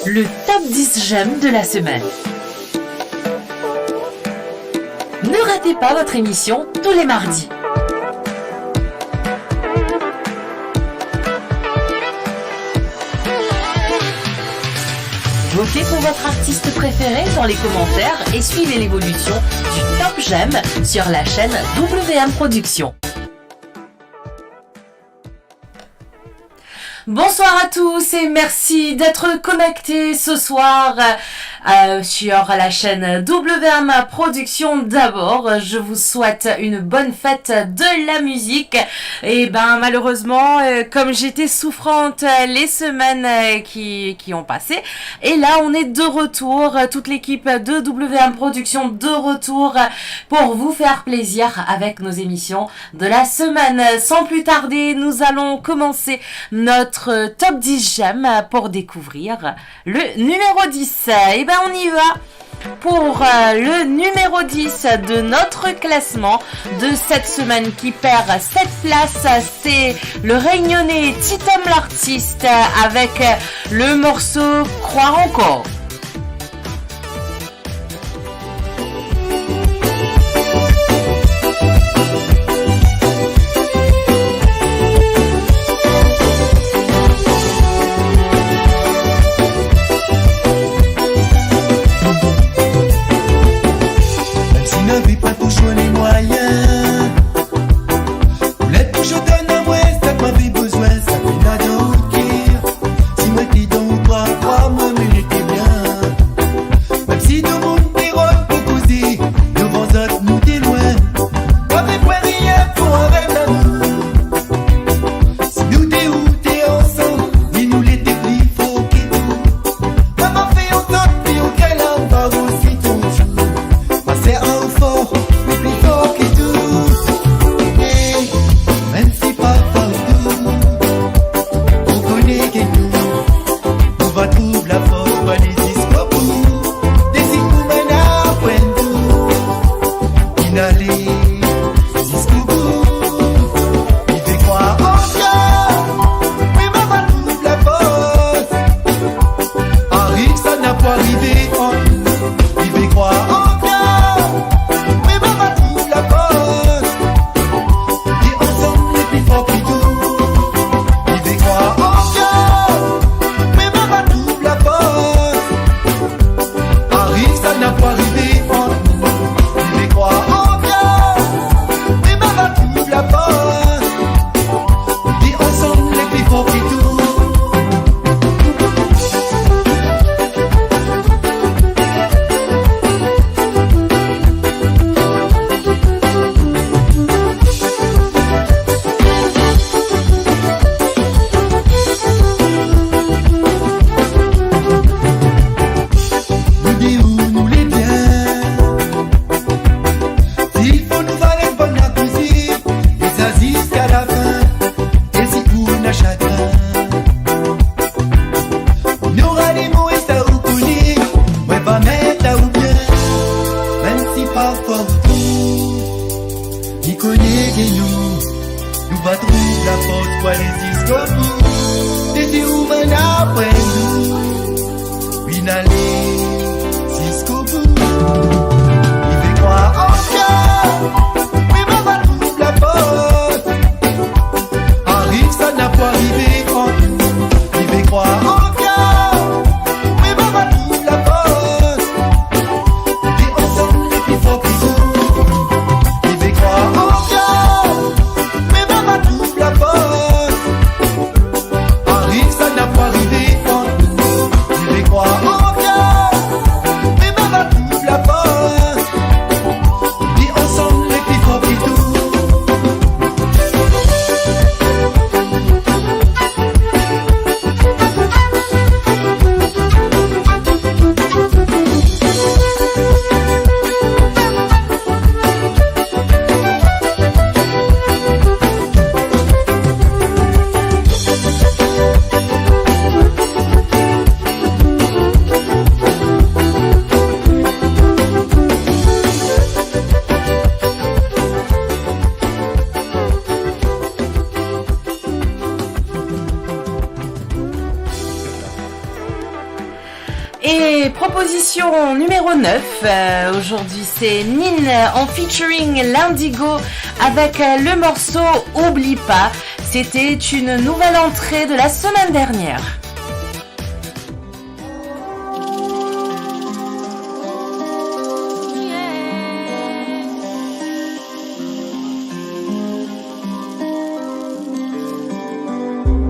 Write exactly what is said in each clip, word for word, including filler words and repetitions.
Le top dix j'aime de la semaine. Ne ratez pas votre émission tous les mardis. Votez pour votre artiste préféré dans les commentaires et suivez l'évolution du top j'aime sur la chaîne W M Productions. Bonsoir à tous et merci d'être connectés ce soir, euh, sur la chaîne W M Productions. D'abord, je vous souhaite une bonne fête de la musique. Et ben, malheureusement, euh, comme j'étais souffrante, euh, les semaines, euh, qui, qui ont passé, et là, on est de retour, euh, toute l'équipe de W M Productions de retour, euh, pour vous faire plaisir avec nos émissions de la semaine. Sans plus tarder, nous allons commencer notre top dix j'aime pour découvrir le numéro dix. Eh ben, on y va pour, euh, le numéro dix de notre classement de cette semaine qui perd sept places. C'est le Réunionnais Titom l'artiste avec, euh, le morceau Croire encore. Mem si nou napa touzour lemwayin, ou le touzour donn mwa sa ki mo bizin, sa ki ena dan mo ker. Si mo ti donn twa, krwar mwa, mo ete bien. Et proposition numéro neuf, euh, aujourd'hui c'est Nine en featuring Lindigo avec, euh, le morceau Oubli pas. C'était une nouvelle entrée de la semaine dernière.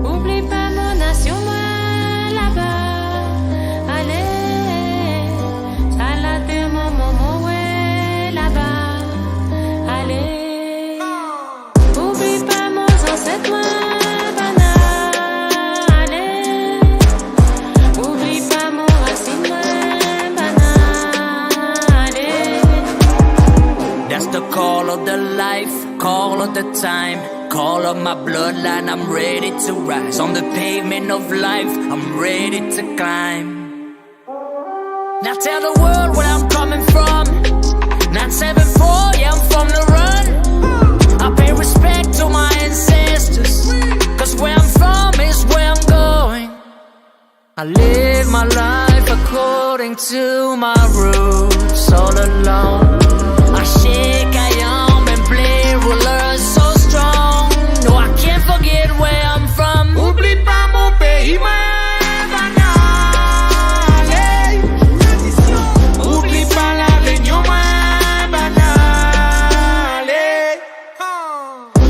Oubli pa mo nasion, mwa laba, ale. Sa later mo momon, mwa laba, ale. Oubli pa mo zanset, mwa bann, ale. Oubli pa mo rasinn, mwa bann, ale. That's the call of the life, call of the time, call of my bloodline. I'm ready to rise on the pavement of life. I'm ready to climb. Now tell the world where I'm coming from. Nine seven four, yeah, I'm from the run. I pay respect to my ancestors, 'cause where I'm from is where I'm going. I live my life according to my roots all along. I shake, I am, and play ruler so strong. No, I can't forget where I'm from. Oubli pa mo pei, mwa bann, ale. Oubli pa La Réunion, mwa bann, ale.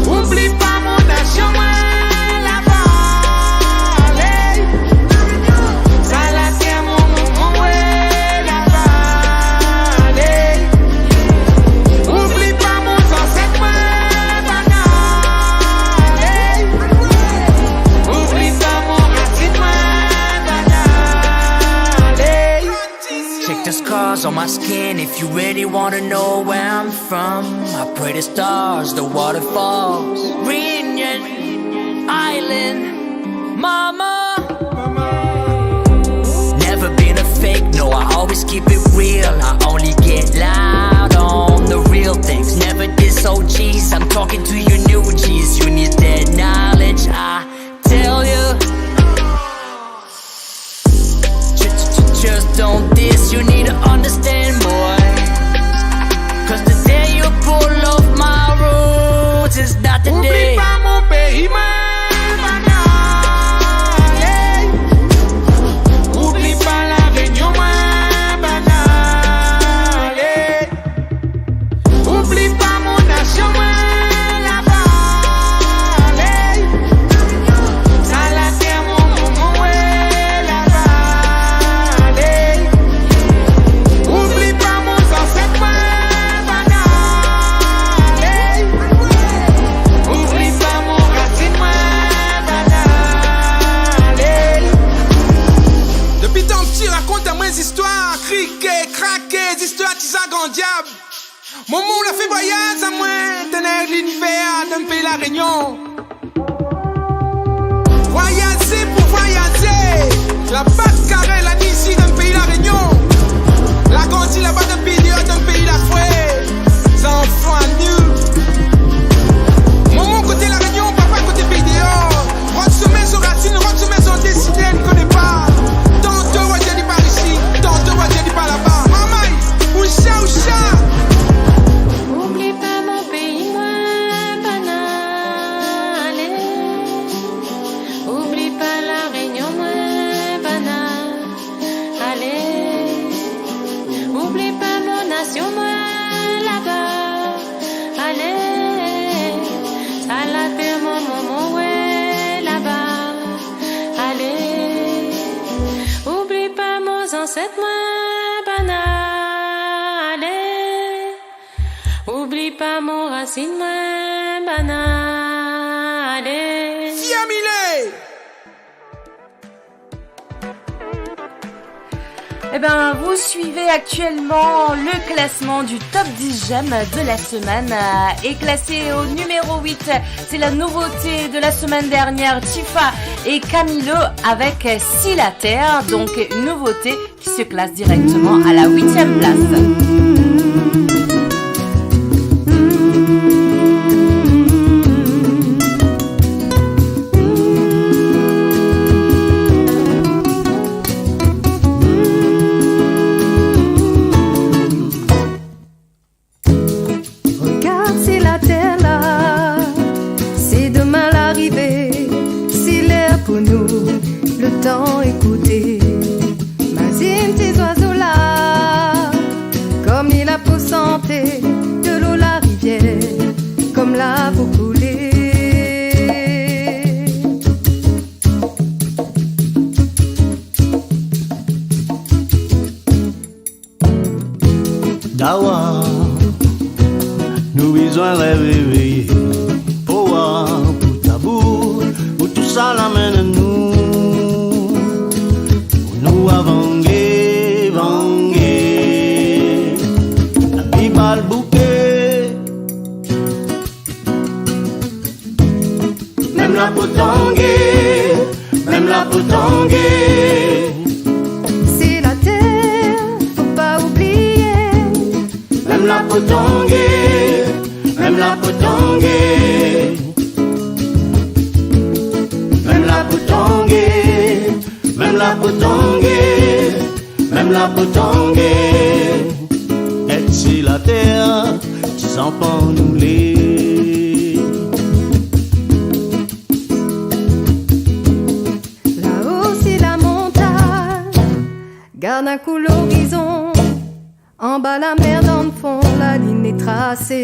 Oubli pa mo nasion, mwa laba, ale. Sa later mo momon, mwa laba, ale. Oubli pa mo zanset, mwa bann, ale. Oubli pa mo rasinn, mwa bann, ale. Check the scars on my skin if you really wanna know where I'm from. I pray the stars, the waterfalls, Reunion Island, mama. Never been a fake, no, I always keep it real. I only get loud on the real things. Never diss O Gs, I'm talking to you new Gs. You need that knowledge, I tell you. Ju-, ju-, ju-, just don't diss, you need to understand more. 'Cause the day you pull off my roots is not the day. Oubli pa mo pei, mwa bann, ale. Oubli pa La Réunion, mwa bann, ale. Oubli pa mo nasion, mwa laba, ale. Sa later mo momon, mwa laba, ale. Oubli pa mo zanset, mwa bann, ale. Oubli pa mo rasinn, mwa bann, ale. Depi tan piti, rakont mwa zistwar, krike, krake, zistwar ti sa gran diab. Momon ou la fer vwayaz a mwa dan liniver, dan pei La Réunion. Vwayaze pou vwayaze, la bat kare lani isi dan pei La Réunion. La grandi laba dan pei deor, dan pei lafre. Zanfan nou. Momon kote La Réunion, papa kote pei deor. Rod so mem so rasinn, rod so mem so desine, li kone pa. Tanto wa dir li par isi, tanto wa dir li par laba. Mamay, ousa, ousa? Oubli pa mo pei, mwa bann, ale. Oubli pa La Réunion, mwa bann, ale. Oubli pa mo nasion, mwa laba, ale. Sa later mo momon, mwa laba, ale. Oubli pa mo zanset, mwa bann, ale. Oubli pa mo rasinn, mwa bann, ale. Fiamile! Eh ben, vous suivez actuellement le classement du top dix j'aime de la semaine, euh, et classé au numéro huit, c'est la nouveauté de la semaine dernière, Tifa et Camilo avec Si la terre, donc une nouveauté qui se classe directement à la huitième place. Tan ekoute, mazinn ti zwazo la, kom li la pou sante, delo larivier, kom la pou koule. Dawa, nou bizin reveye, pou war, pou tabou, pou tou sa la amenn nou. Pou nou avange, vange, lavi bal bouke. Mem la pou tange, mem la pou tange. Se later, fo pa oubliye. Mem la pou tange, mem la pou tange. Mem la pou tange, mem la pou tange. Mem la pou tange, et si later, ti zanfan nou le. Lao si lamontagn, gard enn kou lorizon. Anba lamer, dan fon, lalinn e trase.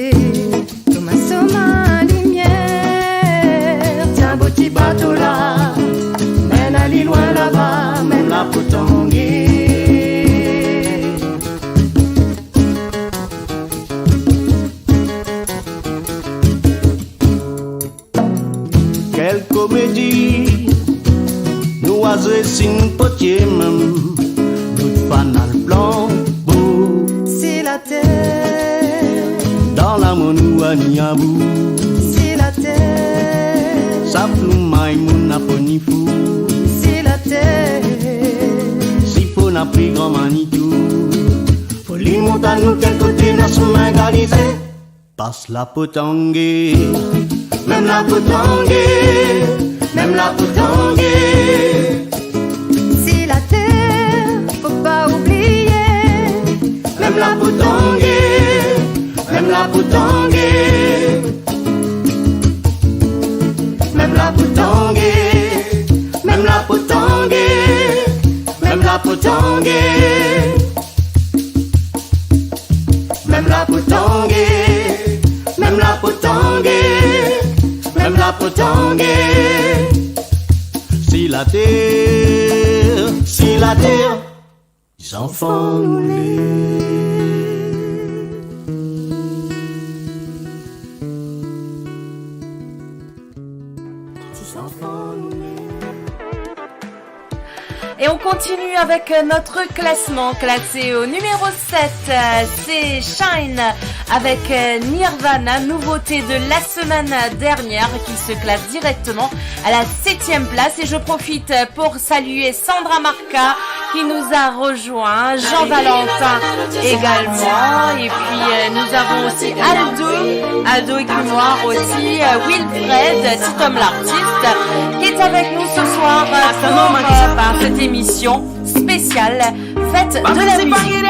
Kouma soma limier, tienbo ti bato la, menn ali lwin laba, mem la pou tange. Kel komedi, nou a zwe sinn potie mem, nou fann al flanbo. Si later, dan lamor nou a ni abou. Si later, sa flou may moun aponi fou. Si later, si fo na pli gran Manitou, fo li mont anou kel kote na sime egalize. Pas la pou tange, mem la pou tange, mem la pou tange. Si later, fo pa oubliye, mem la pou tange, mem la pou tange. Mem la pou tange, mem la pou tange, mem la pou tange. Mem la pou tange, mem la pou tange, mem la pou tange. Si later, si later, zanfan nou le. Ti zanfan nou le. Et on continue avec, euh, notre classement, classé au numéro sept, euh, c'est Shine avec, euh, Nirvana, nouveauté de la semaine dernière, qui se classe directement à la septième place. Et je profite, euh, pour saluer Sandra Marca, qui nous a rejoint, Jean Valentin également, et puis, euh, nous avons aussi Aldo, Aldo Ecumoire aussi, euh, Wilfred, Titom l'artiste, qui est avec nous ce soir, euh, pour, euh, ben, cette émission spéciale fête de la musique.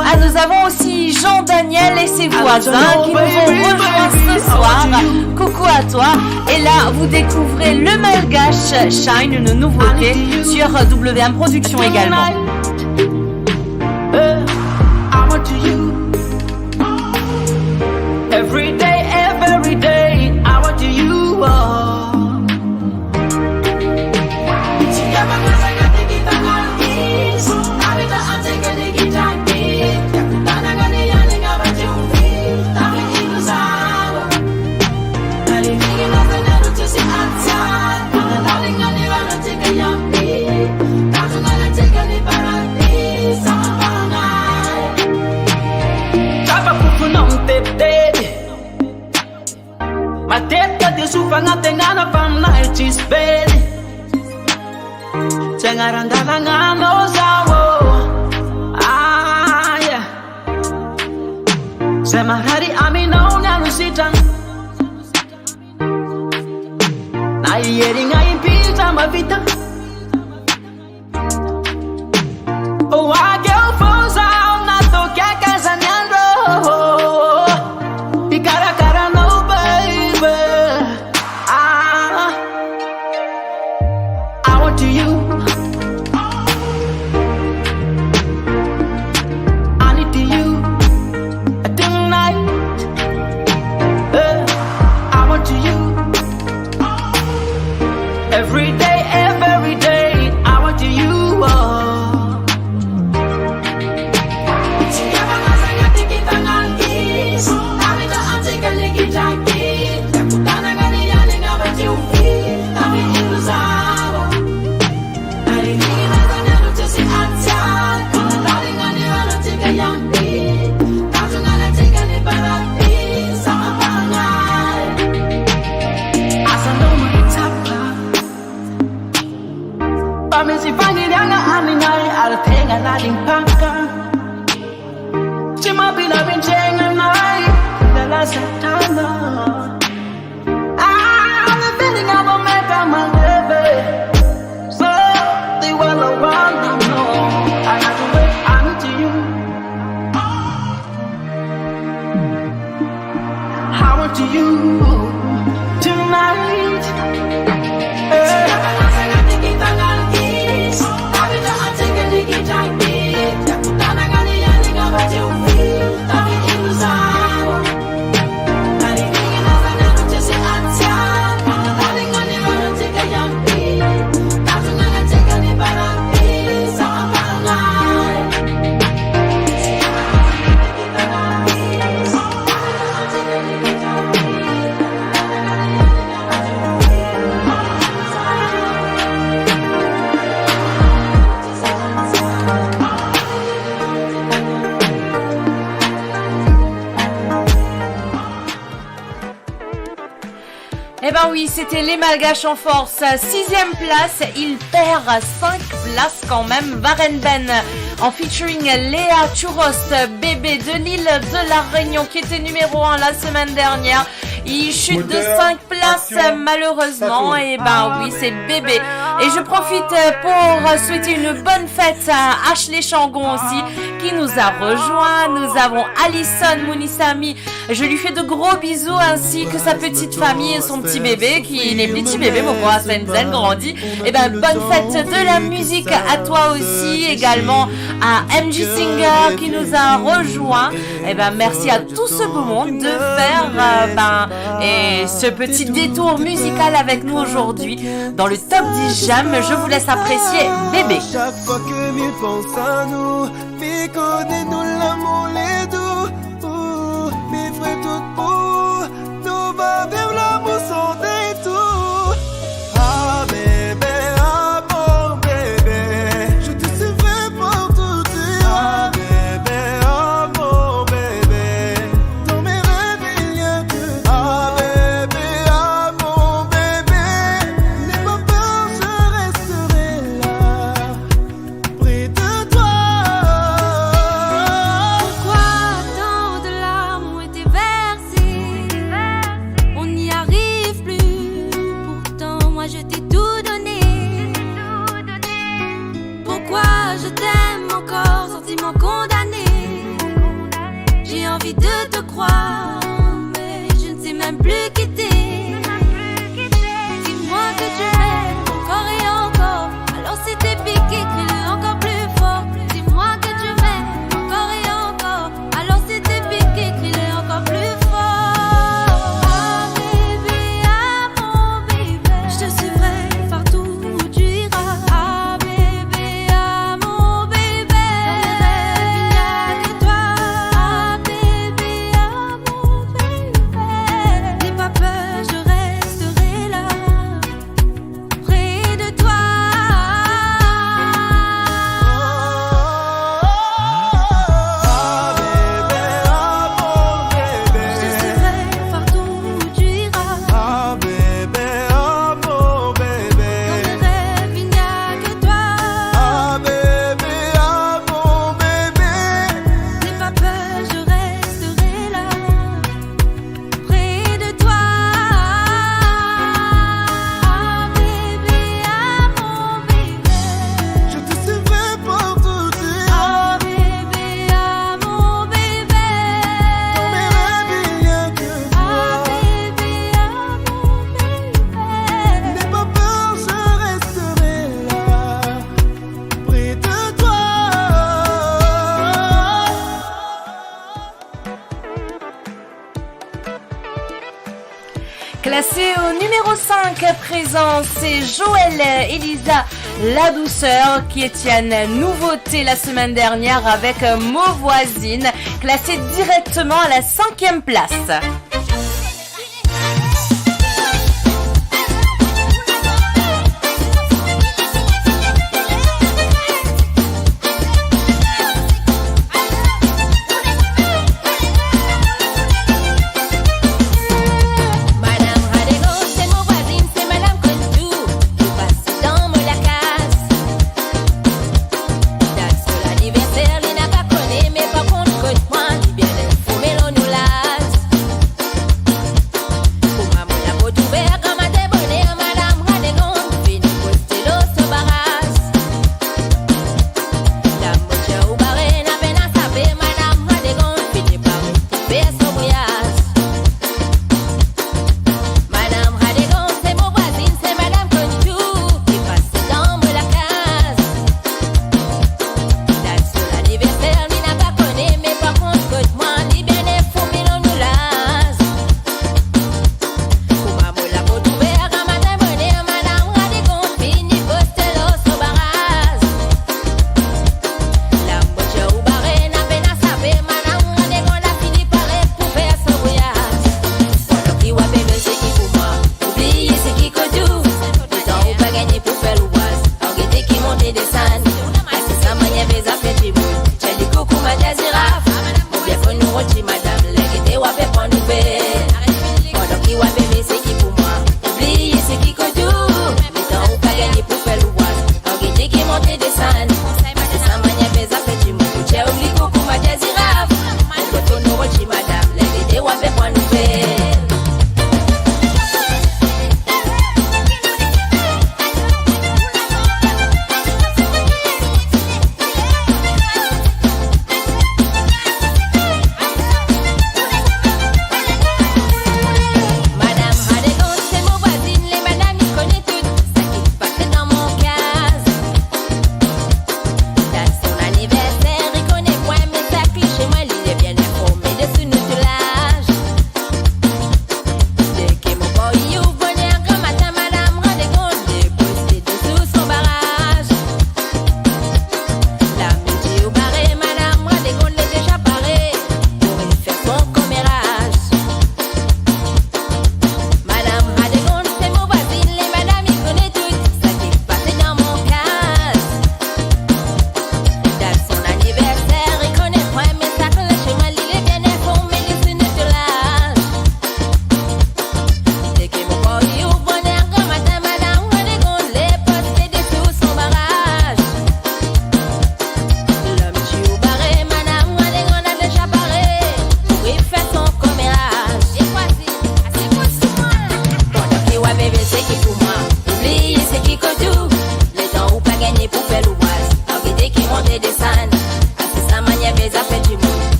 Ah, nous avons aussi Jean Daniel et ses voisins qui nous ont rejoints ce soir. Coucou à toi. Et là, vous découvrez le malgache Shine, une nouveauté sur W M Productions également. Eh, I want to you. Every day, every day, I want to you. Oh. Tapa kufu non teptede. Mateka de sufana tengana fana itis bedi. Tengara ndalanga no zawo. Ah, yeah. Sema hari ami no nyalusita. Na yeri nga impita mavita. O wa She might be loving Jane and I, the last Santana. I have a feeling I will make her my baby. So, the world, the world, I know. I have to wait until you. I want you tonight. Eh. Eh ben oui, c'était les Malgaches en force. Sixième place, il perd cinq places quand même. Varenne Ben en featuring Léa Chouros, Bébé de l'île de la Réunion, qui était numéro un la semaine dernière. Il chute de cinq places, malheureusement. Eh ben oui, c'est Bébé. Et je profite pour souhaiter une bonne fête à Ashley Changon aussi, qui nous a rejoint. Nous avons Alison Mounisami. Je lui fais de gros bisous, ainsi que sa petite famille et son petit bébé, ki ena pti bebe, mo krwar, sa enn zenn grandi. Eh ben, bonne fête de la musique à toi aussi, également à M J Singer qui nous a rejoint. Eh ben, merci à tout ce beau monde de faire, euh, ben, et ce petit détour musical avec nous aujourd'hui dans le top dix J'aime. Je vous laisse apprécier Bébé. Chaque fois que mi pans a nou, mi kone nou lamour le dou, ou, mi fer tou pou nou va viv lamour san detour. Ah bébé, ah mon bébé, je te suivrai partout où tu iras. Ah bébé, ah mon bébé, dans mes rêves il n'y a que toi. Ah bébé, ah mon bébé, n'aie pas peur, je resterai là. Près de toi. Pourquoi tant de larmes ont été versées ? On n'y arrive plus. Pourtant, moi, je t'ai tout donné. Pourquoi je t'aime encore, sentiment condamné ? J'ai envie de te croire, mais je ne sais même plus quitter. Dis-moi que tu m'aimes encore et encore. Alors si t'es piqué, crie-le encore plus fort. Dis-moi que tu m'aimes encore et encore. Alors si t'es piqué, crie-le encore plus fort. Ah bébé, ah mon bébé, je te suivrai partout où tu iras. Ah bébé, ah mon bébé, dans mes rêves il n'y a que toi. Ah bébé, ah mon bébé, n'aie pas peur, je resterai là. Près de toi. Ah bébé, ah mon bébé, je te suivrai partout où tu iras. Ah bébé, ah mon bébé, dans mes rêves il n'y a que toi. Ah bébé, ah mon bébé, n'aie pas peur, je resterai là. Près de toi. Ah bébé, ah mon bébé, je te suivrai partout où tu iras. Ah bébé, ah mon bébé, dans mes rêves il n'y a que toi. Ah bébé, ah mon bébé, n'aie pas peur, je resterai là, près de toi. Classé au numéro cinq à présent, c'est Joël Elisa, La Douceur, qui est une nouveauté la semaine dernière avec Mo Voisine, classé directement à la cinquième place. Madam Radeno, se mo vwazinn, se madam konn tou. Li pas dan mo lakaz. Dat so la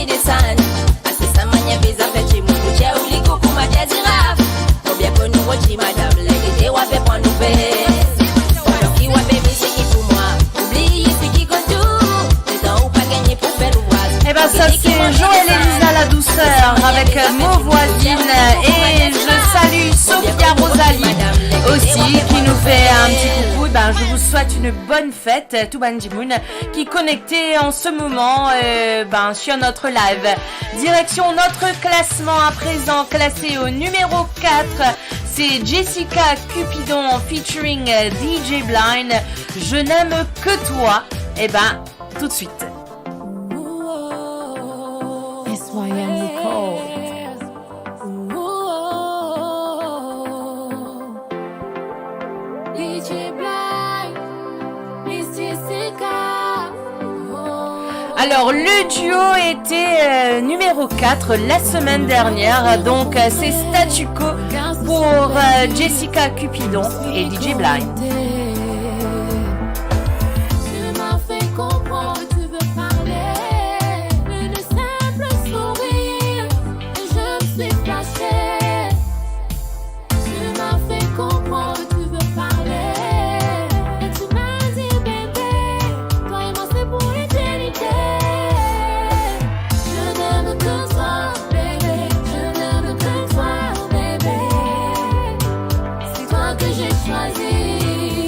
desann. Aster sa manier bizin fer dimoun, ou dir ou li koukou, manier ziraf. Ou bien koni ou ti madam, ler ete wa pe pran nouvel. Pandan ki wa pe mizik pou mwa, oubliye seki kot ou. Letan ou pa gagne pou fer louvraz. Eh ben, ça, c'est Joël Elisa La Douceur avec, euh, Mo Voisine. Et je salue Sophia Rosalie aussi, qui nous fait un petit coucou. Eh ben, je vous souhaite une bonne fête, euh, tout bann dimoun ki connecté en ce moment, euh, ben, sur notre live. Direction notre classement à présent, classé au numéro quatre, c'est Jessica Cupidon featuring, euh, D J Blind. Je n'aime que toi. Eh ben, tout de suite. S Y M Records. Alors, le duo était, euh, numéro quatre la semaine dernière. Donc, euh, c'est statu quo pour, euh, Jessica Cupidon et D J Blind. Tu m'as fait comprendre que tu veux parler. Une simple sourire et je me suis fâchée. Tu m'as fait comprendre que tu veux parler. Et tu m'as dit, bébé, toi et moi c'est pour l'éternité. Je n'aime que toi, bébé. Je n'aime que toi, bébé. C'est toi que j'ai choisi.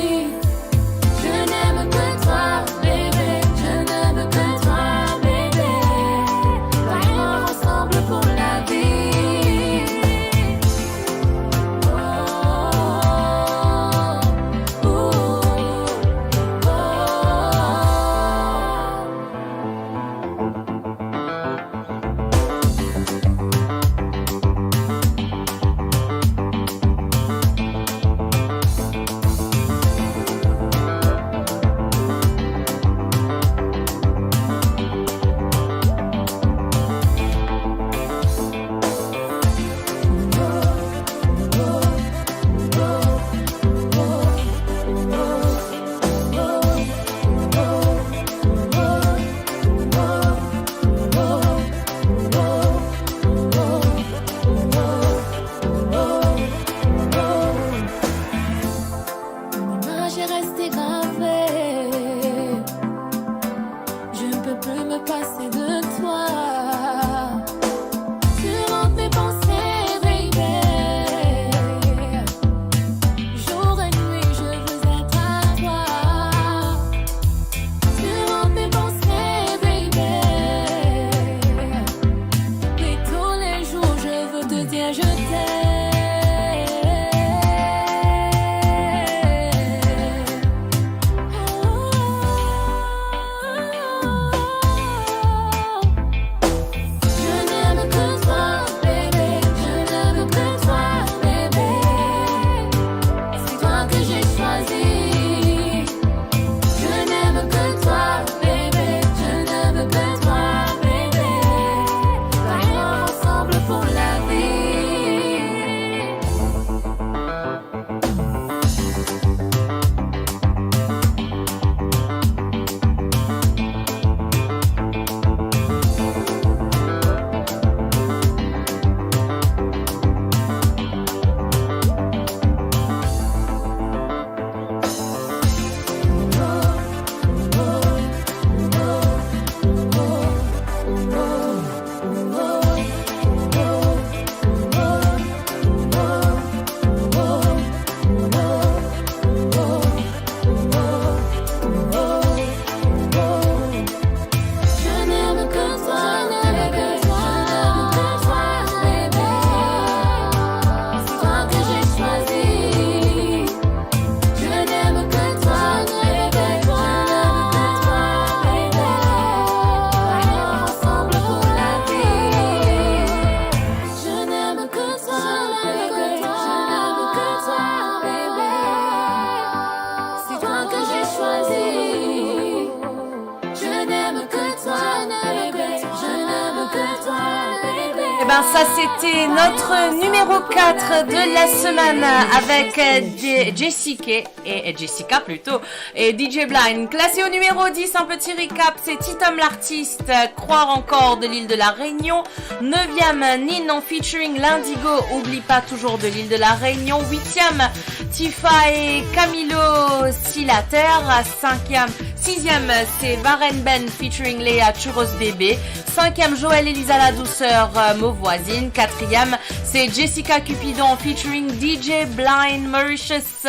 Eh ben, ça, c'était notre numéro quatre de la semaine avec, euh, Je-, Jessica, et, et Jessica plutôt, et D J Blind. Classé au numéro dix, un petit récap, c'est Titom l'artiste, euh, Croire encore de l'île de la Réunion. Neuvième, Ninon featuring Lindigo, Oublie pas toujours de l'île de la Réunion. Huitième, Tifa et Camilo, Si la terre. Cinquième, sixième, c'est Varenne Ben featuring Léa, Churros Bébé. Cinquième, Joël et Lisa La Douceur, euh, Mo voisine. Quatrième, c'est Jessica Cupidon featuring D J Blind Mauritius.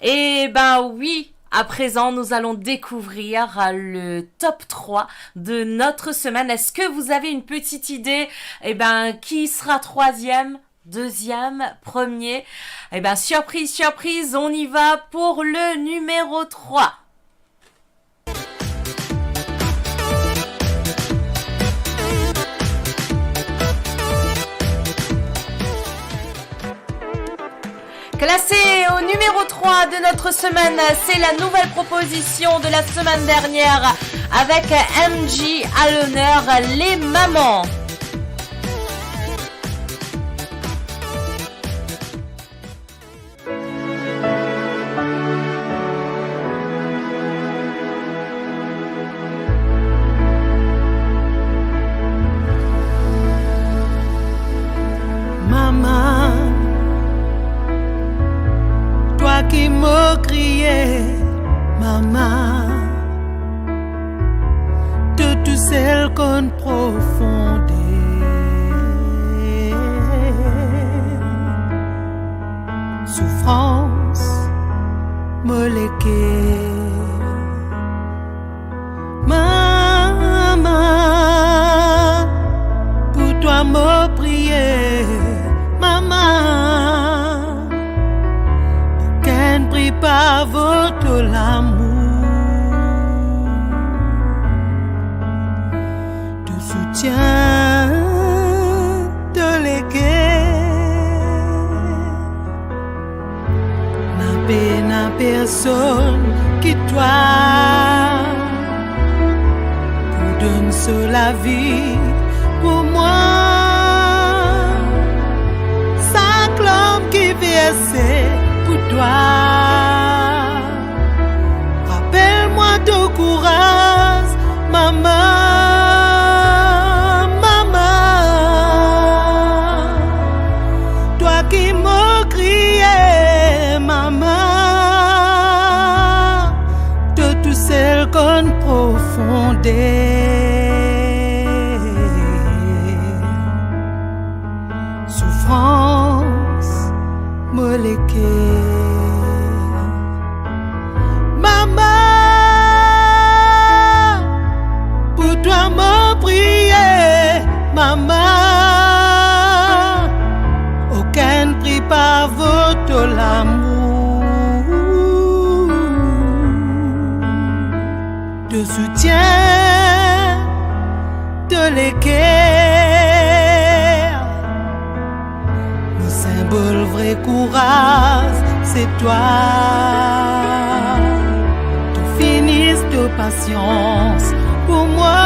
Et ben oui, à présent, nous allons découvrir, euh, le top trois de notre semaine. Est-ce que vous avez une petite idée, eh ben, qui sera troisième, deuxième, premier ? Eh ben, surprise, surprise, on y va pour le numéro trois. Classé au numéro trois de notre semaine, c'est la nouvelle proposition de la semaine dernière avec M G à l'honneur, Les Mamans. Mama, twa ki mo kriye, mama, to tousel konn profonde soufrans mo leker. Mama, pou twa mo priye, mama. Okenn pri pa vo to lamour, to soutien, to leker. Na pena personn ki twa pou donn so lavi pou mwa. Sak larm ki verse pou twa, rapel mwa to kouraz, mama, mama. Twa ki mo kriye, mama, to tousel konn profonde soufrans mo leker. Mama, pou twa mo priye, mama. Okenn pri pa vo to lamour, to soutien, to leker. Mo sinbol vre kouraz, se twa. To finis, to pasians pou mwa.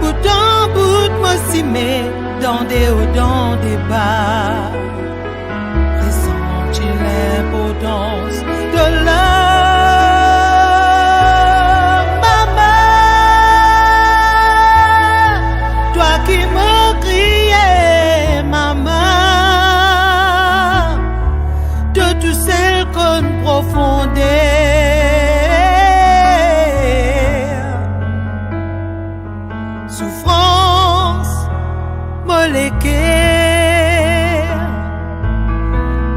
Pou tan bout mo sime, dan de o, dan de ba. Resanti linportans de lamor, mama. Twa ki mo kriye, mama. To tousel konn profonder soufrans mo leker.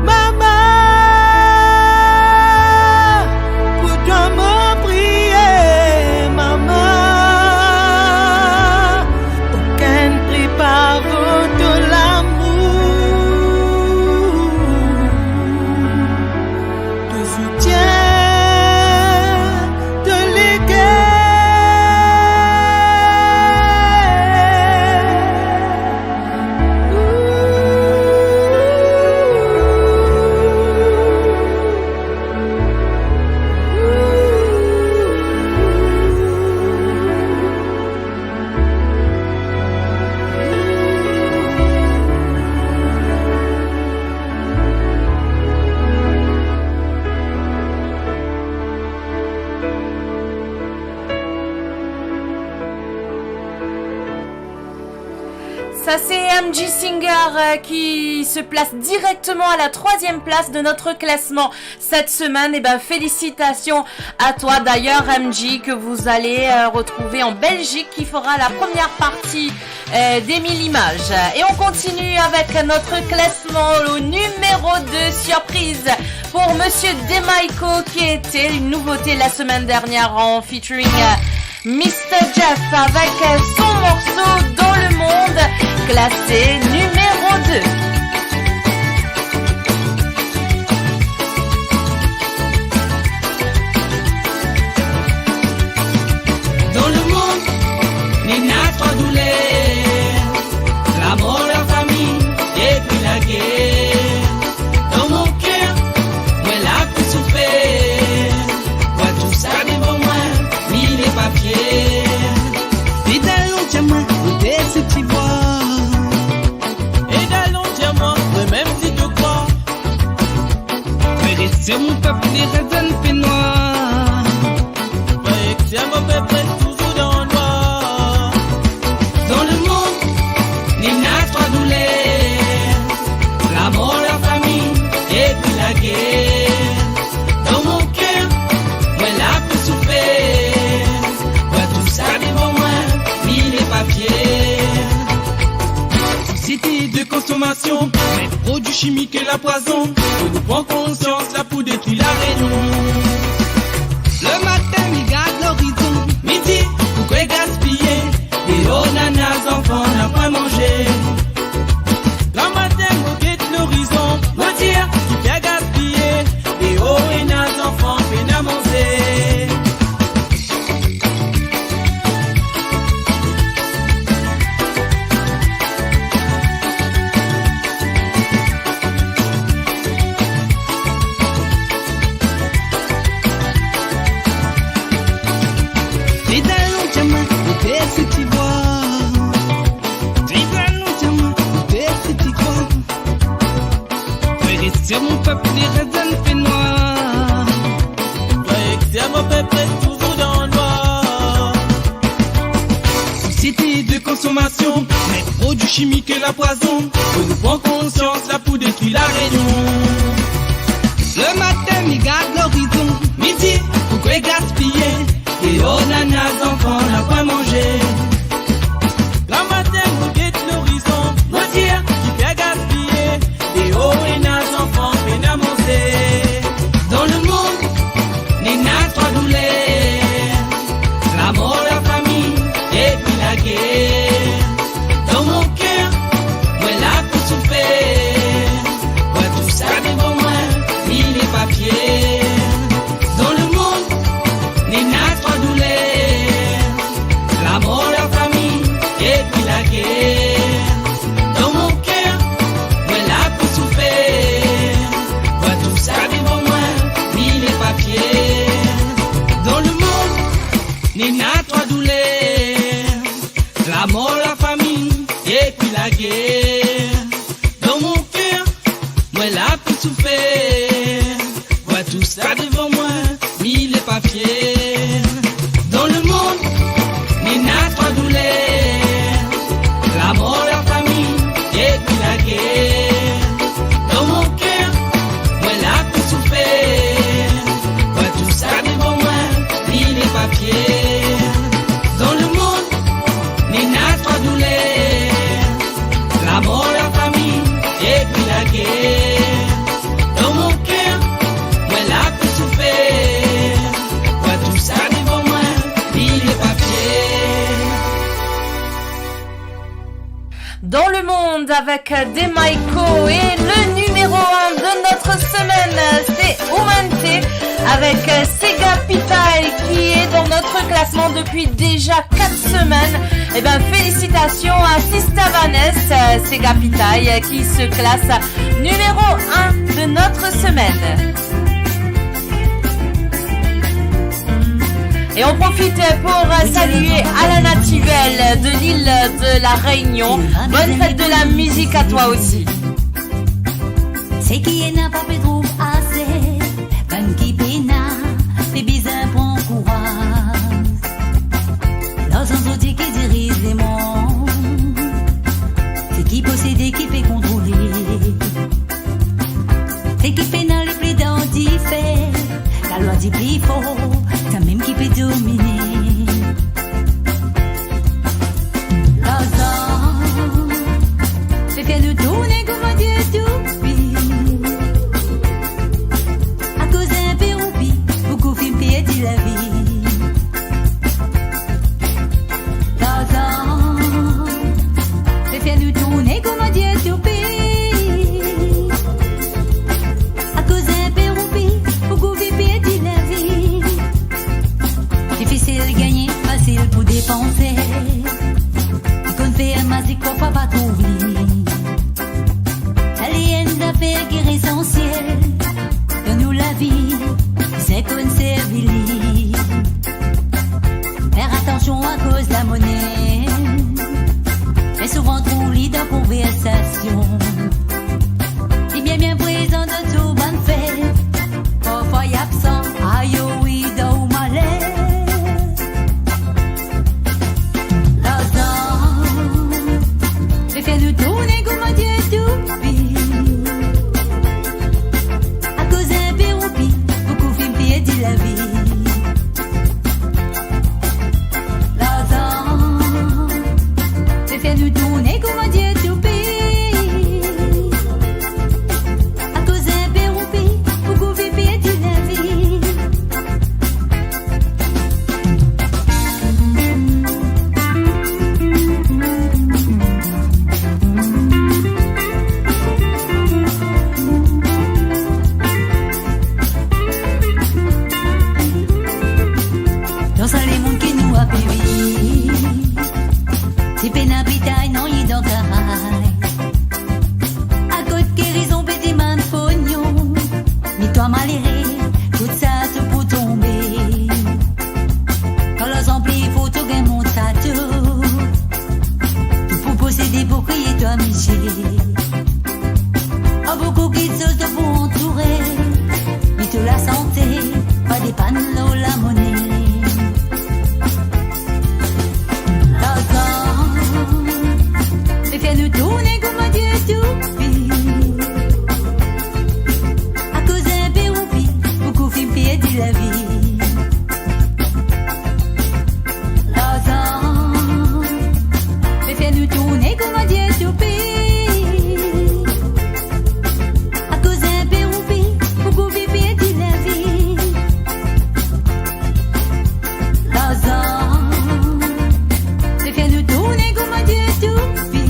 Mama, pou twa mo priye, mama. Okenn pri pa vo to lamour, to soutien, to leker. Ça, c'est M G Singer, euh, qui se place directement à la troisième place de notre classement cette semaine. Eh ben, félicitations à toi. D'ailleurs, M G, que vous allez, euh, retrouver en Belgique, qui fera la première partie, euh, d'Émile Images. Et on continue avec notre classement au numéro deux, surprise pour Monsieur Demaiko, qui était une nouveauté la semaine dernière en featuring, euh, Mister Jeff avec son morceau Dans le monde, classé numéro deux. Dan lemonn, ena trwa douler, lamor, lafami, epi lager. Dan mon ker, mwa la pou soufer. Mwa tou sa devan mwa, mi le pa fier. Li dan lontan mwa, ou te senti mwa. E dan lontan mwa, mwa mem si to krwar. Mwa res ser mon pep, li res enn pe nwar. Mwa res ser mo pep, res touzour dan nwar. Dan lemonn, ena trwa douler, lamor, lafami, epi lager. Dan mon ker, mwa la pou soufer. Mwa tou sa devan mwa, mi le pa fier. Sosete de konsomasion, me prodwi chimik e lapwazon, fo nou pran konsians la pou detrir La Reunion. Lematin, mi gard lorizon, mi dir, pou ki gaspiye, deor nana zanfan napa manze. Lematin, mo get lorizon, mo dir, ki fer gaspiye, deor ena zanfan pena manze. Fidel, nou diamant, nou te senti bwa. Fidel, nou diamant, nou te senti bwa. Mwa res ser mon pep, li res enn pe nwar. Mwa res ser mo pep, res touzour dan nwar. Sosete de konsomasion, me prodwi chimik e lapwazon, fo nou pran konsians la pou detrir La Reunion. Lematin, mi gard lorizon, mi dir, pou ki gaspiye, deor nana zanfan napa manze. Lematin, mo get lorizon, mo dir, ki fer gaspiye, deor ena zanfan pena manze. Dan lemonn, ena trwa douler, lamor, lafami, epi lager. Dan mon ker, mwa la pou soufer. Mwa tou sa devan mwa, mi le pa fier. Dan lemonn, ena trwa douler, lamor, lafami, epi lager. Dan mon ker, mwa la pou soufer. Mwa tou sa devan mwa, mi le pa fier. Dan lemonn, ena trwa douler, lamor, lafami, epi lager. Dan mon ker, mwa la pou soufer. Mwa tou sa devan mwa, mi le pa fier. Dan lemonn, ena trwa douler, lamor, lafami, epi lager. Dan mon ker, mwa la pou soufer. Mwa tou sa devan mwa, mi le pa fier. Dan lemonn, ena trwa douler, lamor, lafami, epi lager. Dan mon ker, mwa la pou soufer. Mwa tou sa devan mwa, mi le pa fier. Dans le monde avec Demaiko et le numéro un de notre semaine, c'est Umante avec Sega Pitai qui est dans notre classement depuis déjà quatre semaines. Eh ben, félicitations à Sista Vanessa, Sega Pitai, qui se classe numéro un de notre semaine. Et on profite pour saluer Alana Tivel de l'île de la Réunion. Bonne fête de la musique à toi aussi. Seki ena pa pe trouv ase, bann ki pena, pe bizin pran kouraz. Larzan zot dir ki diriz lemond. Ti krwar pa trouv li. Li enn zafer ki lesansiel dan nou lavi, se konn servi li. Fer atansion akoz lamone, e souvan trouv li dan konversasion. Li bien bien prezan dan tou bann fet, parfwa li absan, ayo wi, dan ou maler. Larzan pe fer nou tourne kouma Dieu toupi. Akoz inpe roupi, boukou finn perdi lavi. Larzan pe fer nou tourne kouma Dieu toupi. Akoz inpe roupi, boukou finn perdi lavi. Dan sa lemonn ki nou ape viv, ti pena pitay nanye dan kay. Kot gerizon pe dimann pognon, me twa malere, kot sa to pou tonbe. Kan larzan pli for, to gagn mont sa tou, to pou posede, pou kriye twa misie. Ar boukou kiksoz to pou antoure, me to lasante pa depann lor lamone. Larzan pe fer nou tourne kouma Dieu toupi. Akoz inpe roupi, boukou finn perdi lavi. Larzan pe fer nou tourne kouma Dieu toupi. Akoz inpe roupi, boukou finn perdi lavi. Larzan pe fer nou tourne kouma Dieu toupi.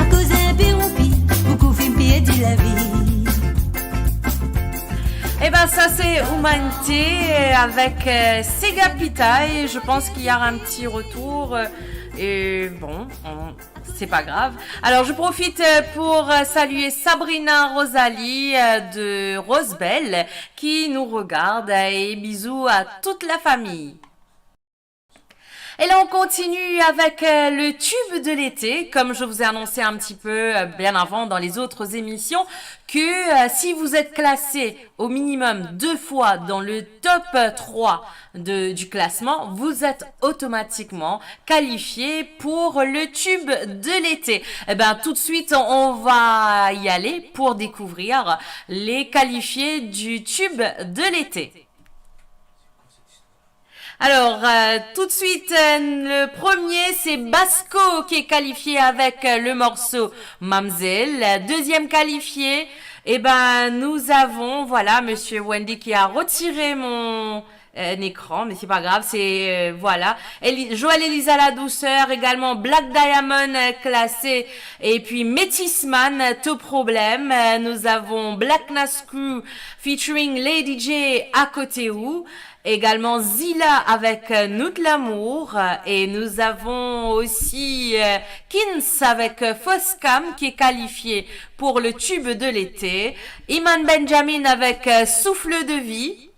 Akoz inpe roupi, boukou finn perdi lavi. Eh ben, ça, c'est Oumante avec, euh, Sega Pita, et je pense qu'il y aura un petit retour, euh, et bon, on, c'est pas grave. Alors, je profite, euh, pour, euh, saluer Sabrina Rosalie, euh, de Rosebelle, qui nous regarde, et bisous à toute la famille. Et là, on continue avec, euh, le tube de l'été, comme je vous ai annoncé un petit peu, euh, bien avant dans les autres émissions, que, euh, si vous êtes classé au minimum deux fois dans le top trois de, du classement, vous êtes automatiquement qualifié pour le tube de l'été. Eh ben, tout de suite, on va y aller pour découvrir les qualifiés du tube de l'été. Alors, euh, tout de suite, euh, le premier, c'est Basco qui est qualifié avec, euh, le morceau Mamzelle. Deuxième qualifié, eh ben, nous avons, voilà, monsieur Wendy qui a retiré mon, euh, écran, mais c'est pas grave, c'est, euh, voilà. Eli-, Joël Elisa La Douceur, également Black Diamond, euh, classé, et puis Métis Man, euh, To Problème. Euh, nous avons Black Nas Crew featuring Lady J, À côté ou. Également Zila avec, euh, Nout lamour. Et nous avons aussi, euh, Kins avec, euh, Fausse Cam qui est qualifié pour le tube de l'été. Iman Benjamin avec, euh, Souffle de vie.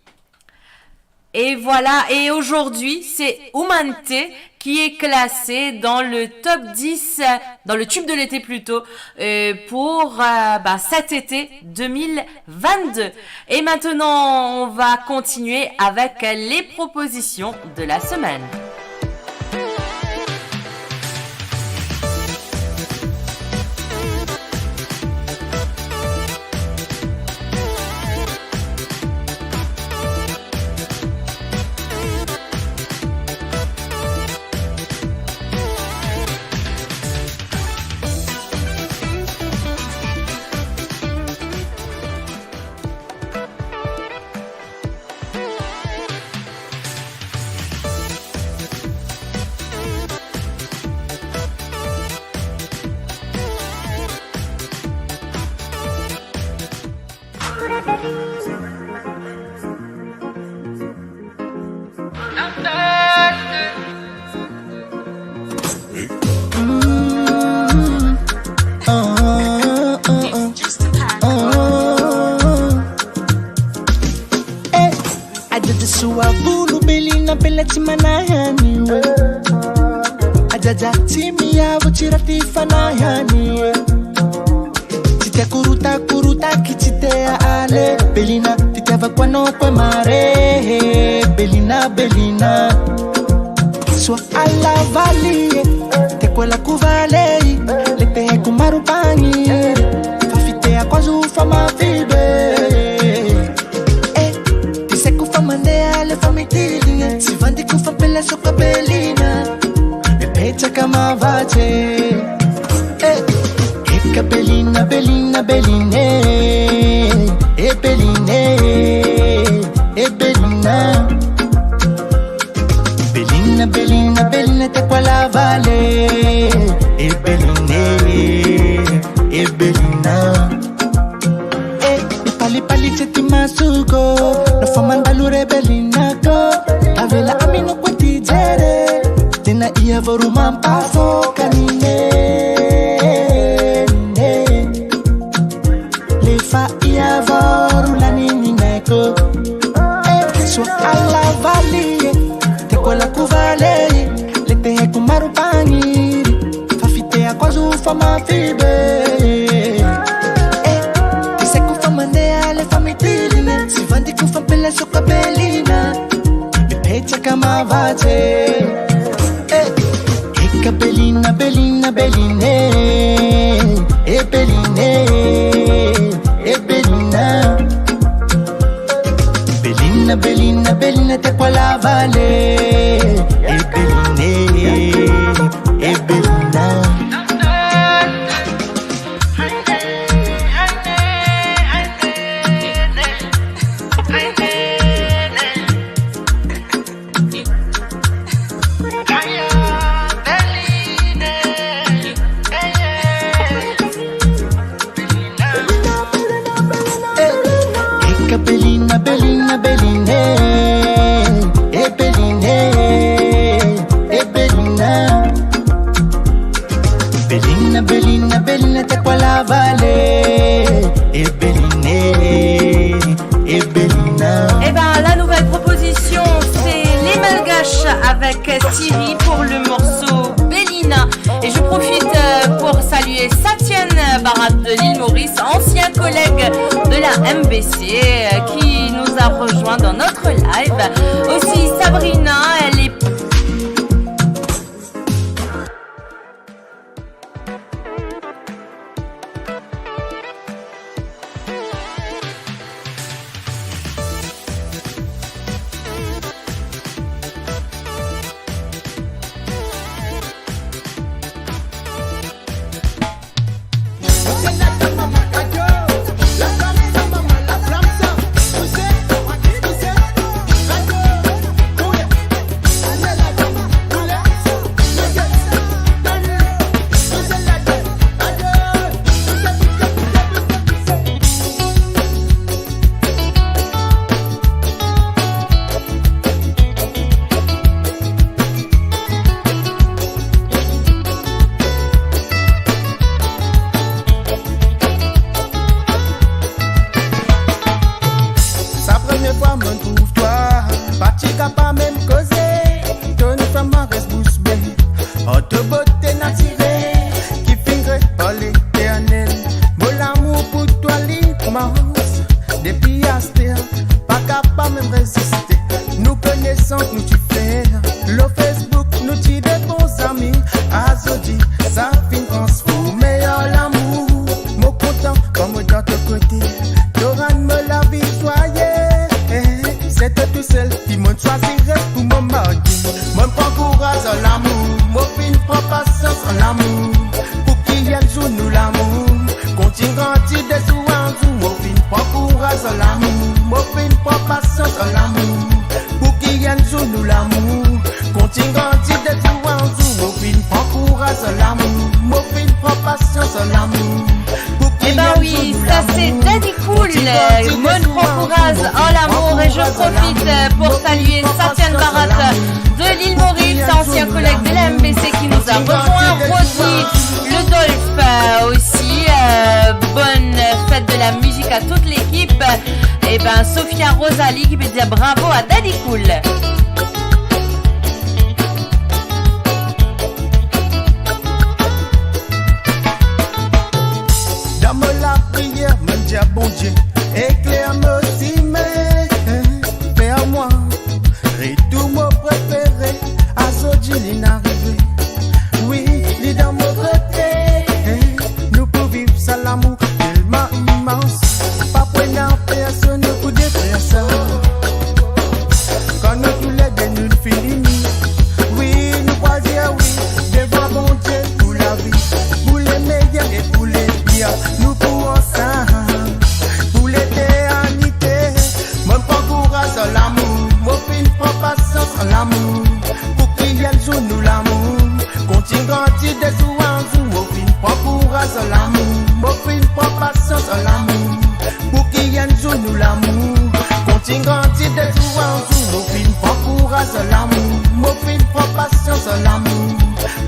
Et voilà, et aujourd'hui, c'est Oumante qui est classé dans le top dix, euh, dans le tube de l'été plutôt, euh, pour, euh, bah, cet été deux mille vingt-deux. Et maintenant, on va continuer avec les propositions de la semaine. Djadja, ti mia vo ti rati fana yani. Ti te kuruta, kuruta ki ti te ale. Belina, ti te ava kwa non kwe mare. Belina, Belina. Swa ala vali, te kwa la kuvale. Le te he kumaru pangi. Fa fite a kwa zu fa ma fibe. Eh, ti se ku fa mande ale fa mi tili, si vandi ku fa pela so kwa Belina. Me pe tcheka ma vate. Eh, eka Belina, Belina, Beline. Eh, Beline, eh, Belina. Belina, Belina, Belina, te kwa la vale. Eh, Beline, eh, Belina. Eh, mi pali pali ti ti masuko. No fa manda lure Belina ko. Avela ami no kweti jere. Tena ia voru man pa fo kanine. Le fa ia voru la nini neko. Eh, swa ala vali. Te kwa la kuvale. Le te he kumaru pangi. Fa fite a kwa zu fa ma fibe. Eh, ti se ku fa mande ale fa mi tili. Si vandi ku fa pela so kwa Belina. Me pe tcheka ma vate. Eh, eka Belina, Belina, Beline. Eh, Beline, eh, Belina. Belina, Belina, Belina, te kwa la vale. Eh, Beline, eh, Belina. Eka Belina, Belina, Beline, eh, Beline, eh, Belina. Belina, Belina, Belina, te kwa la vale, eh, Beline, eh, Belina. Eh ben, la nouvelle proposition, c'est les Malgaches avec Siri pour le morceau Belina. Et je profite, euh, pour saluer Satyen Bharat de l'île Maurice, ancien collègue de la M B C, euh, qui nous a rejoint dans notre live. Aussi Sabrina, elle est Sa premie fwa mo'nn trouv twa, pa ti kapav mem koze, to fam res bous be. Oh, to bote natirel ki finn kre par Leternel, mo lamour pou twa li koumans depi aster, pa kapav mem reziste. Nou konesans nou ti fer lor Facebook, nou ti de bon zami. Azordi sa finn transforme an lamour. Mo kontan kan mo dan to kote, to rann mo lavi zwaye. Se to tousel ki mo'nn swazir pou mo marye. Mo'nn pran kouraz an lamour, mo finn pran pasians an lamour. Pou ki enn zour nou lamour kontign grandi de zour an zour. Mo finn pran kouraz an lamour, mo finn pran pasians an lamour. Pou ki enn zour nou lamour kontign grandi de zour an zour. Mo finn pran kouraz an lamour, mo finn pran pasians an lamour. Pou ki enn zour nou lamour kontign grandi de zour an zour. Eh ben oui, ça c'est Daddy Cool, euh, Mo'nn pran kouraz an lamour. Et je profite, euh, pour saluer Satyen Bharat de l'île Maurice, ancien collègue de la M B C qui nous a rejoint, Rosie Ledolphe, euh, aussi, euh, bonne fête de la musique à toute l'équipe. Eh ben, Sophia Rosalie qui peut dire bravo à Daddy Cool.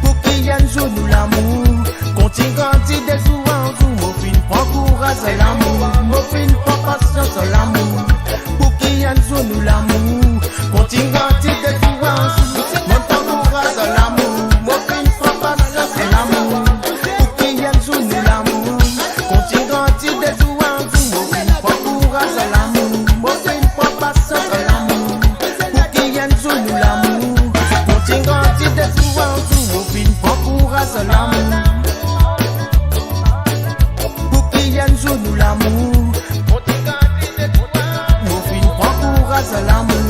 Pouki enn zour nou lamour kontign grandi de zour an zour? Mo finn pran kouraz lamour, mo finn pran pasians lamour. Pouki enn zour nou lamour kontign grandi de zour an zour? Mo pran kouraz lamour, mo finn pran pasians lamour. Pouki enn zour nou lamour kontign grandi de zour an zour? Mo finn pran kouraz lamour, mo finn pran pasians lamour. Pouki enn zour nou lamour kontign grandi de zour an zour? Mo finn pran kouraz lamour. Pouki enn zour nou lamour kontign grandi de zour an zour? Mo finn pran kouraz lamour.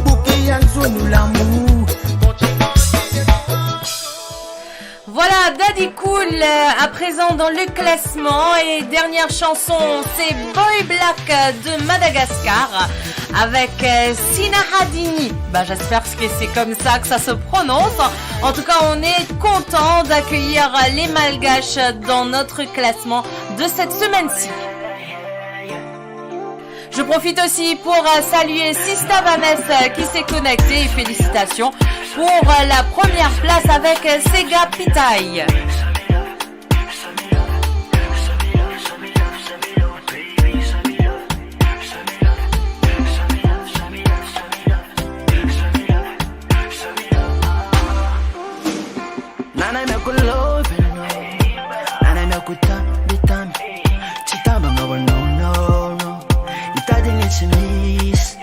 Pouki enn zour nou lamour kontign grandi de zour an zour? Voilà, Daddy Cool, euh, à présent dans le classement. Et dernière chanson, c'est Boy Black, euh, de Madagascar avec, euh, Sina Hadini. Bah, j'espère que c'est comme ça que ça se prononce. En tout cas, on est content d'accueillir les Malgaches dans notre classement de cette semaine-ci. Je profite aussi pour, euh, saluer Sista Vanessa, euh, qui s'est connectée, et félicitations pour, euh, la première place avec, euh, Sega Pitaï. Nana me ku love no. Nana me ku tambi tambi. Chitamba ngabo no no no. Itadi ngi chimis.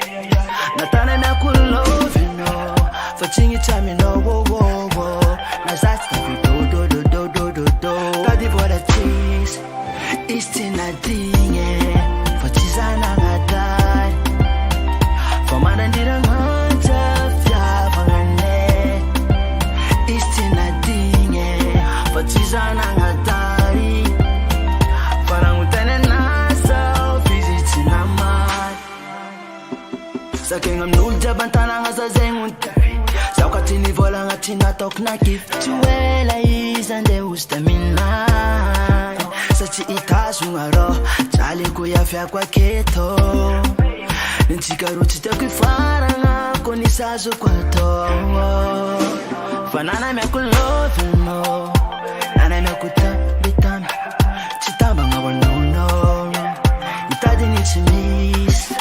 Natana me ku love no. Fatingi chami no wo wo wo. Na zat na ku do do do do do do do. Tadi vola cheese. Isti na dinge, fo tizana nga dai. Fo manda ndira nga tafia fangane. Isti na dinge, fo tizana nga dai. Fo rangu tene na sa, fiziti na mai. Sa ke ngam nul dia bantana nga sa zengun. Sa kwa tini vola nga tina tok na kif. Tuela izande ustamina. Sa ti ita sungaro. Chale kuya fia kwa keto. Nti karu ti te ki fara nga koni sa zo kwa to. Fanana me ku love no. Nana me ku tambi tambi. Chitamba nga bono no. Itadi ngi chimis.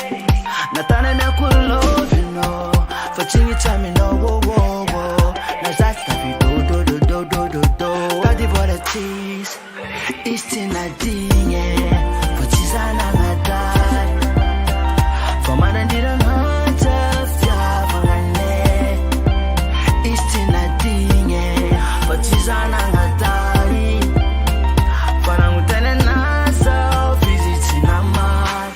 Natana me ku love no. Fatingi chami no wo wo wo. Na zat na fi do do do do do do do. Tadi vola cheese. Isti na dinge. Fo tizana nga dai. Fo manda ndira nga tafia fangane. Isti na dinge. Fo tizana nga dai. Fo rangu tene na sa, fiziti na mai.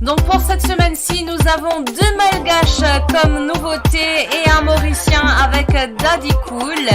Donc pour cette semaine-ci, nous avons deux Malgaches comme nouveauté et un Mauricien avec Daddy Cool.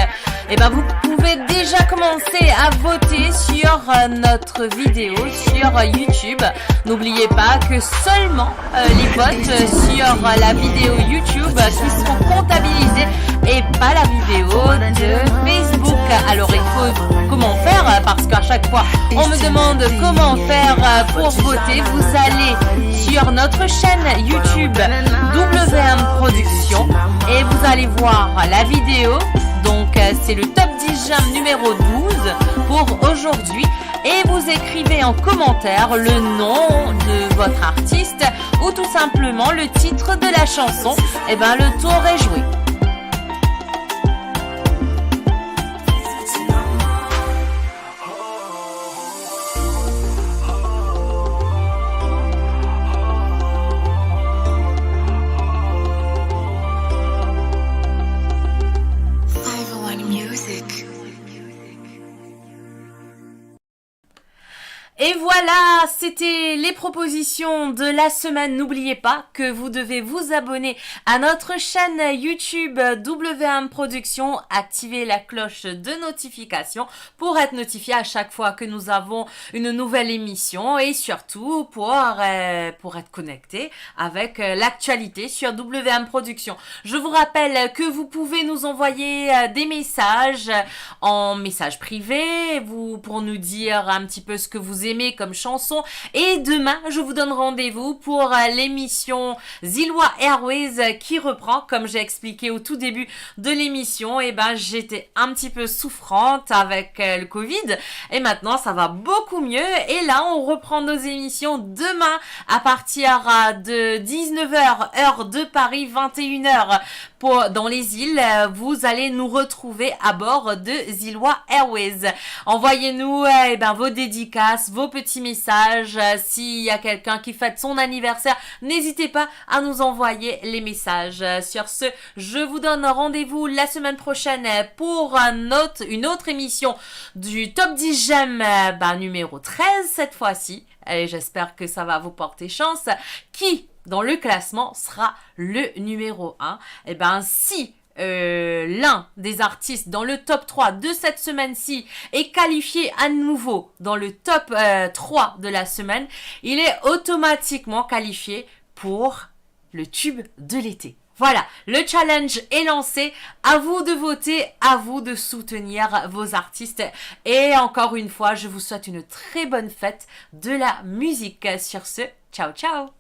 Eh ben, vous pouvez déjà commencer à voter sur, euh, notre vidéo sur YouTube. N'oubliez pas que seulement, euh, les votes, euh, sur, euh, la vidéo YouTube, euh, qui seront comptabilisés et pas la vidéo de Facebook. Alors, il faut comment faire, euh, parce qu'à chaque fois, on me demande comment faire, euh, pour voter. Vous allez sur notre chaîne YouTube W M Production et vous allez voir la vidéo. Donc, euh, c'est le top dix j'aime numéro douze pour aujourd'hui. Et vous écrivez en commentaire le nom de votre artiste ou tout simplement le titre de la chanson. Eh ben, le tour est joué. Et voilà, c'était les propositions de la semaine. N'oubliez pas que vous devez vous abonner à notre chaîne YouTube W M Production, activer la cloche de notification pour être notifié à chaque fois que nous avons une nouvelle émission et surtout pour, euh, pour être connecté avec, euh, l'actualité sur W M Production. Je vous rappelle que vous pouvez nous envoyer, euh, des messages en message privé, vous, pour nous dire un petit peu ce que vous aimez comme chanson. Et demain, je vous donne rendez-vous pour euh, l'émission Zilwa Airways euh, qui reprend. Comme j'ai expliqué au tout début de l'émission, eh ben, j'étais un petit peu souffrante avec euh, le covid. Et maintenant, ça va beaucoup mieux. Et là, on reprend nos émissions demain à partir euh, de dix-neuf heures, heure de Paris, vingt et une heures pour, dans les îles. Euh, vous allez nous retrouver à bord de Zilwa Airways. Envoyez-nous euh, eh ben, vos dédicaces, vos petits messages. Euh, s'il y a quelqu'un qui fête son anniversaire, n'hésitez pas à nous envoyer les messages. Euh, sur ce, je vous donne rendez-vous la semaine prochaine euh, pour un autre, une autre émission du Top dix J'aime, euh, ben, numéro treize cette fois-ci. Et j'espère que ça va vous porter chance. Qui, dans le classement, sera le numéro un ? Eh ben, si euh, l'un des artistes dans le top trois de cette semaine-ci est qualifié à nouveau dans le top euh, trois de la semaine, il est automatiquement qualifié pour le tube de l'été. Voilà, le challenge est lancé. À vous de voter, à vous de soutenir vos artistes. Et encore une fois, je vous souhaite une très bonne fête de la musique. Sur ce, ciao, ciao.